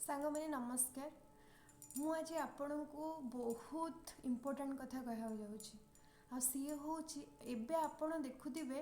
ସାଙ୍ଗମାନେ, ନମସ୍କାର। ମୁଁ ଆଜି ଆପଣଙ୍କୁ ବହୁତ ଇମ୍ପୋର୍ଟାଣ୍ଟ କଥା କହିବାକୁ ଯାଉଛି। ଆଉ ସିଏ ହେଉଛି, ଏବେ ଆପଣ ଦେଖୁଥିବେ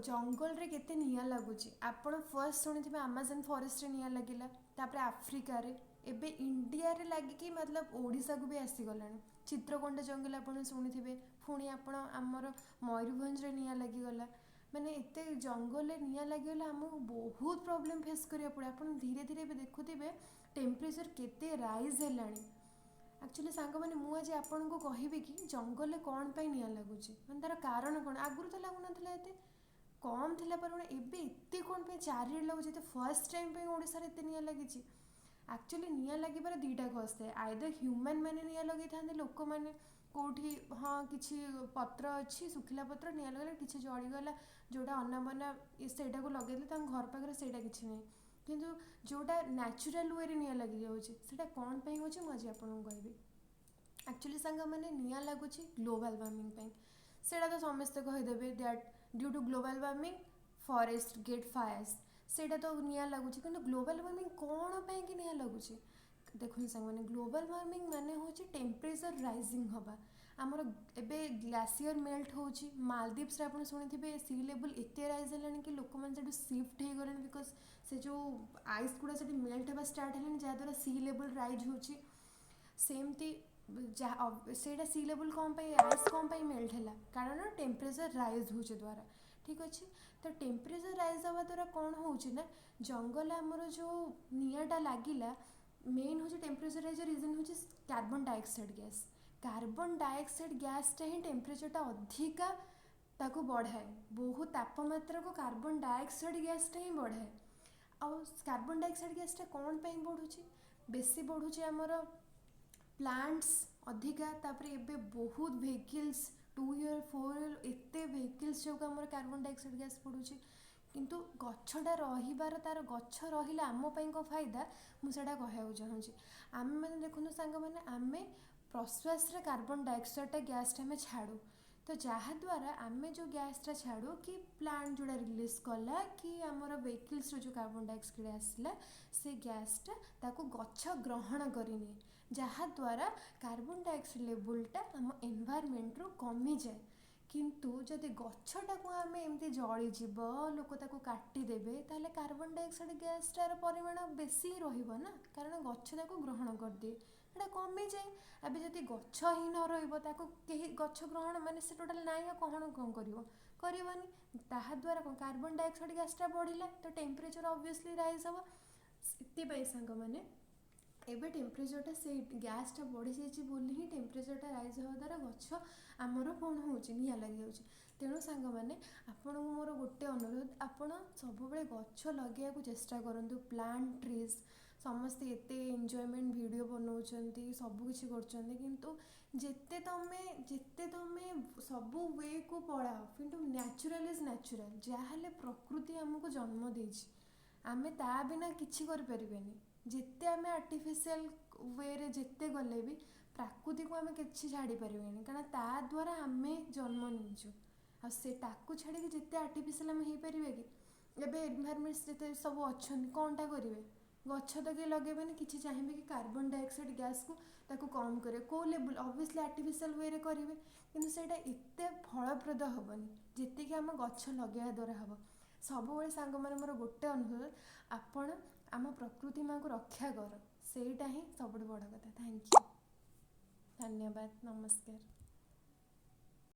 ଜଙ୍ଗଲରେ କେତେ ନିଆଁ ଲାଗୁଛି। ଆପଣ ଫାର୍ଷ୍ଟ ଶୁଣିଥିବେ ଆମାଜନ୍ ଫରେଷ୍ଟରେ ନିଆଁ ଲାଗିଲା, ତାପରେ ଆଫ୍ରିକାରେ, ଏବେ ଇଣ୍ଡିଆରେ ଲାଗିକି ମତଲବ ଓଡ଼ିଶାକୁ ବି ଆସିଗଲାଣି। ଚିତ୍ରକୋଣ୍ଡା ଜଙ୍ଗଲ ଆପଣ ଶୁଣିଥିବେ। ପୁଣି ଆପଣ ଆମର ମୟୂରଭଞ୍ଜରେ ନିଆଁ ଲାଗିଗଲା। ମାନେ ଏତେ ଜଙ୍ଗଲରେ ନିଆଁ ଲାଗିଗଲା, ଆମକୁ ବହୁତ ପ୍ରୋବ୍ଲେମ୍ ଫେସ୍ କରିବାକୁ ପଡ଼େ। ଆପଣ ଧୀରେ ଧୀରେ ଏବେ ଦେଖୁଥିବେ ଟେମ୍ପରେଚର୍ କେତେ ରାଇଜ୍ ହେଲାଣି। ଆକ୍ଚୁଆଲି ସାଙ୍ଗମାନେ, ମୁଁ ଆଜି ଆପଣଙ୍କୁ କହିବି କି ଜଙ୍ଗଲରେ କ'ଣ ପାଇଁ ନିଆଁ ଲାଗୁଛି, ମାନେ ତା'ର କାରଣ କ'ଣ? ଆଗରୁ ତ ଲାଗୁନଥିଲା, ଏତେ କମ୍ ଥିଲା ପରିମାଣ, ଏବେ ଏତେ କ'ଣ ପାଇଁ ଚାରିଆଡ଼େ ଲାଗୁଛି? ଏତେ ଫାର୍ଷ୍ଟ ଟାଇମ୍ ପାଇଁ ଓଡ଼ିଶାରେ ଏତେ ନିଆଁ ଲାଗିଛି। ଆକ୍ଚୁଆଲି ନିଆଁ ଲାଗିବାର ଦୁଇଟା କଜ୍ ଥାଏ। ଆଇଦର ହ୍ୟୁମାନ୍ ମାନେ ନିଆଁ ଲଗେଇଥାନ୍ତି, ଲୋକମାନେ କେଉଁଠି ହଁ କିଛି ପତ୍ର ଅଛି, ଶୁଖିଲା ପତ୍ର, ନିଆଁ ଲଗେଇଲେ କିଛି ଜଳିଗଲା, ଯେଉଁଟା ଅନାବନା ସେଇଟାକୁ ଲଗେଇଦେଲେ ତାଙ୍କ ଘର ପାଖରେ, ସେଇଟା କିଛି ନାହିଁ। କିନ୍ତୁ ଯେଉଁଟା ନ୍ୟାଚୁରାଲ୍ ୱେରେ ନିଆଁ ଲାଗିଯାଉଛି, ସେଇଟା କ'ଣ ପାଇଁ ହେଉଛି, ମୁଁ ଆଜି ଆପଣଙ୍କୁ କହିବି। ଆକ୍ଚୁଆଲି ସାଙ୍ଗମାନେ, ନିଆଁ ଲାଗୁଛି ଗ୍ଲୋବାଲ୍ ୱାର୍ମିଂ ପାଇଁ। ସେଇଟା ତ ସମସ୍ତେ କହିଦେବେ that due to global warming forest get fires। ସେଇଟା ତ ନିଆଁ ଲାଗୁଛି, କିନ୍ତୁ ଗ୍ଲୋବାଲ୍ ୱାର୍ମିଂ କ'ଣ ପାଇଁକି ନିଆଁ ଲାଗୁଛି? ଦେଖନ୍ତୁ ସାଙ୍ଗମାନେ, ଗ୍ଲୋବାଲ୍ ୱାର୍ମିଂ ମାନେ ହେଉଛି ଟେମ୍ପରେଚର୍ ରାଇଜିଂ ହେବା। ଆମର ଏବେ ଗ୍ଲାସିୟର ମେଲ୍ଟ ହେଉଛି। ମାଲଦ୍ୱୀପ୍ସରେ ଆପଣ ଶୁଣିଥିବେ, ସି ଲେବୁଲ୍ ଏତେ ରାଇଜ୍ ହେଲାଣି କି ଲୋକମାନେ ସେଠୁ ସିଫ୍ଟ ହେଇଗଲେଣି, because ସେ ଯେଉଁ ଆଇସ୍ ଗୁଡ଼ା ସେଠି ମେଲ୍ଟ ହେବା ଷ୍ଟାର୍ଟ ହେଲାଣି, ଯାହାଦ୍ୱାରା ସି ଲେବୁଲ୍ ରାଇଜ୍ ହେଉଛି। ସେମିତି ଯାହା ସେଇଟା ସି ଲେବୁଲ୍ କ'ଣ ପାଇଁ, ଆଇସ୍ କ'ଣ ପାଇଁ ମେଲ୍ଟ ହେଲା? କାରଣ ଟେମ୍ପରେଚର୍ ରାଇଜ୍ ହେଉଛି ଦ୍ୱାରା। ଠିକ୍ ଅଛି, ତ ଟେମ୍ପରେଚର୍ ରାଇଜ୍ ହେବା ଦ୍ୱାରା କ'ଣ ହେଉଛି ନା ଜଙ୍ଗଲ ଆମର ଯେଉଁ ନିଆଁଟା ଲାଗିଲା, ମେନ୍ ହେଉଛି ଟେମ୍ପରେଚର୍ ରାଇଜ୍ ରିଜନ୍ ହେଉଛି carbon dioxide gas. Carbon dioxide ଗ୍ୟାସ୍ଟା ହିଁ ଟେମ୍ପରେଚର୍ଟା ଅଧିକା ତାକୁ ବଢ଼ାଏ। ବହୁତ ତାପମାତ୍ରାକୁ କାର୍ବନ ଡାଇଅକ୍ସାଇଡ଼୍ ଗ୍ୟାସ୍ଟା ହିଁ ବଢ଼ାଏ। ଆଉ କାର୍ବନ ଡାଇଅକ୍ସାଇଡ଼୍ ଗ୍ୟାସ୍ଟା କ'ଣ ପାଇଁ ବଢ଼ୁଛି? ବେଶୀ ବଢ଼ୁଛି ଆମର ପ୍ଲାଣ୍ଟସ୍ ଅଧିକା, ତାପରେ ଏବେ ବହୁତ vehicles, two wheeler, four wheeler, ଏତେ ଭେହିକିଲ୍ସ ଯୋଗୁଁ ଆମର କାର୍ବନ ଡାଇଅକ୍ସାଇଡ଼୍ ଗ୍ୟାସ୍ ବଢ଼ୁଛି। କିନ୍ତୁ ଗଛଟା ରହିବାର ତା'ର ଗଛ ରହିଲେ ଆମ ପାଇଁ କ'ଣ ଫାଇଦା, ମୁଁ ସେଇଟା କହିବାକୁ ଚାହୁଁଛି। ଆମେମାନେ ଦେଖନ୍ତୁ ସାଙ୍ଗମାନେ, ଆମେ ପ୍ରଶ୍ୱାସରେ କାର୍ବନ ଡାଇଅକ୍ସାଇଡ଼୍ଟା ଗ୍ୟାସ୍ଟା ଆମେ ଛାଡ଼ୁ। ତ ଯାହାଦ୍ୱାରା ଆମେ ଯେଉଁ ଗ୍ୟାସ୍ଟା ଛାଡ଼ୁ କି ପ୍ଲାଣ୍ଟ ଯେଉଁଟା ରିଲିଜ୍ କଲା କି ଆମର ଭେହିକିଲ୍ସରୁ ଯେଉଁ କାର୍ବନ ଡାଇଅକ୍ସାଇଡ଼୍ ଆସିଲା, ସେ ଗ୍ୟାସ୍ଟା ତାକୁ ଗଛ ଗ୍ରହଣ କରିନିଏ, ଯାହାଦ୍ୱାରା କାର୍ବନ ଡାଇଅକ୍ସାଇଡ଼୍ ଲେବୁଲ୍ଟା ଆମ ଏନଭାୟରମେଣ୍ଟରୁ କମିଯାଏ। କିନ୍ତୁ ଯଦି ଗଛଟାକୁ ଆମେ ଏମିତି ଜଳିଯିବ, ଲୋକ ତାକୁ କାଟିଦେବେ, ତାହେଲେ କାର୍ବନ ଡାଇଅକ୍ସାଇଡ଼୍ ଗ୍ୟାସ୍ଟାର ପରିମାଣ ବେଶୀ ରହିବ ନା, କାରଣ ଗଛ ତାକୁ ଗ୍ରହଣ କରିଦିଏ, ସେଇଟା କମିଯାଏ। ଏବେ ଯଦି ଗଛ ହିଁ ନ ରହିବ, ତାକୁ କେହି ଗଛ ଗ୍ରହଣ ମାନେ ସେ ଟୋଟାଲ୍ ନାହିଁ, ଆଉ କ'ଣ କରିବ? କରିବନି। ତାହାଦ୍ୱାରା କ'ଣ କାର୍ବନ ଡାଇଅକ୍ସାଇଡ଼୍ ଗ୍ୟାସ୍ଟା ବଢ଼ିଲା, ତ ଟେମ୍ପରେଚର୍ ଅବଭିୟସଲି ରାଇଜ୍ ହେବ। ସେଥିପାଇଁ ସାଙ୍ଗମାନେ, ଏବେ ଟେମ୍ପରେଚର୍ଟା ସେଇ ଗ୍ୟାସ୍ଟା ବଢ଼ିଯାଇଛି ବୋଲି ହିଁ ଟେମ୍ପରେଚର୍ଟା ରାଇଜ୍ ହେବା ଦ୍ୱାରା ଗଛ ଆମର କ'ଣ ହେଉଛି, ନିଆଁ ଲାଗିଯାଉଛି। ତେଣୁ ସାଙ୍ଗମାନେ, ଆପଣଙ୍କୁ ମୋର ଗୋଟେ ଅନୁରୋଧ, ଆପଣ ସବୁବେଳେ ଗଛ ଲଗେଇବାକୁ ଚେଷ୍ଟା କରନ୍ତୁ, ପ୍ଲାଣ୍ଟ ଟ୍ରିଜ୍। ସମସ୍ତେ ଏତେ ଏନ୍ଜୟମେଣ୍ଟ ଭିଡ଼ିଓ ବନାଉଛନ୍ତି, ସବୁକିଛି କରୁଛନ୍ତି, କିନ୍ତୁ ଯେତେ ତମେ ସବୁ ୱେକୁ ପଳାଅ, କିନ୍ତୁ ନ୍ୟାଚୁରାଲ୍ is natural. ଯାହାହେଲେ ପ୍ରକୃତି ଆମକୁ ଜନ୍ମ ଦେଇଛି, ଆମେ ତା ବିନା କିଛି କରିପାରିବାନି। ଯେତେ ଆମେ ଆର୍ଟିଫିସିଆଲ ୱେରେ ଯେତେ ଗଲେ ବି ପ୍ରାକୃତିକୁ ଆମେ କିଛି ଛାଡ଼ି ପାରିବାନି, କାରଣ ତା ଦ୍ୱାରା ଆମେ ଜନ୍ମ ନେଇଛୁ। ଆଉ ସେ ତାକୁ ଛାଡ଼ିକି ଯେତେ ଆର୍ଟିଫିସିଆଲ ଆମେ ହେଇପାରିବା କି? ଏବେ ଏନଭାରମେଣ୍ଟ ଯେତେ ସବୁ ଅଛନ୍ତି, କ'ଣଟା କରିବେ? ଗଛ ତ କେହି ଲଗେଇବେନି। କିଛି ଚାହିଁବେ କି କାର୍ବନ ଡାଇଅକ୍ସାଇଡ଼୍ ଗ୍ୟାସ୍କୁ ତାକୁ କମ୍ କରିବେ? କେଉଁ ଲେବୁଲ୍? ଅବଭିୟସଲି ଆର୍ଟିଫିସିଆଲ ୱେରେ କରିବେ, କିନ୍ତୁ ସେଇଟା ଏତେ ଫଳପ୍ରଦ ହେବନି ଯେତିକି ଆମ ଗଛ ଲଗେଇବା ଦ୍ୱାରା ହେବ। ସବୁବେଳେ ସାଙ୍ଗମାନେ, ମୋର ଗୋଟେ ଅନୁରୋଧ, ଆପଣ ଆମ ପ୍ରକୃତି ମାଆକୁ ରକ୍ଷା କର। ସେଇଟା ହିଁ ସବୁଠୁ ବଡ଼ କଥା। Thank you, ଧନ୍ୟବାଦ, ନମସ୍କାର।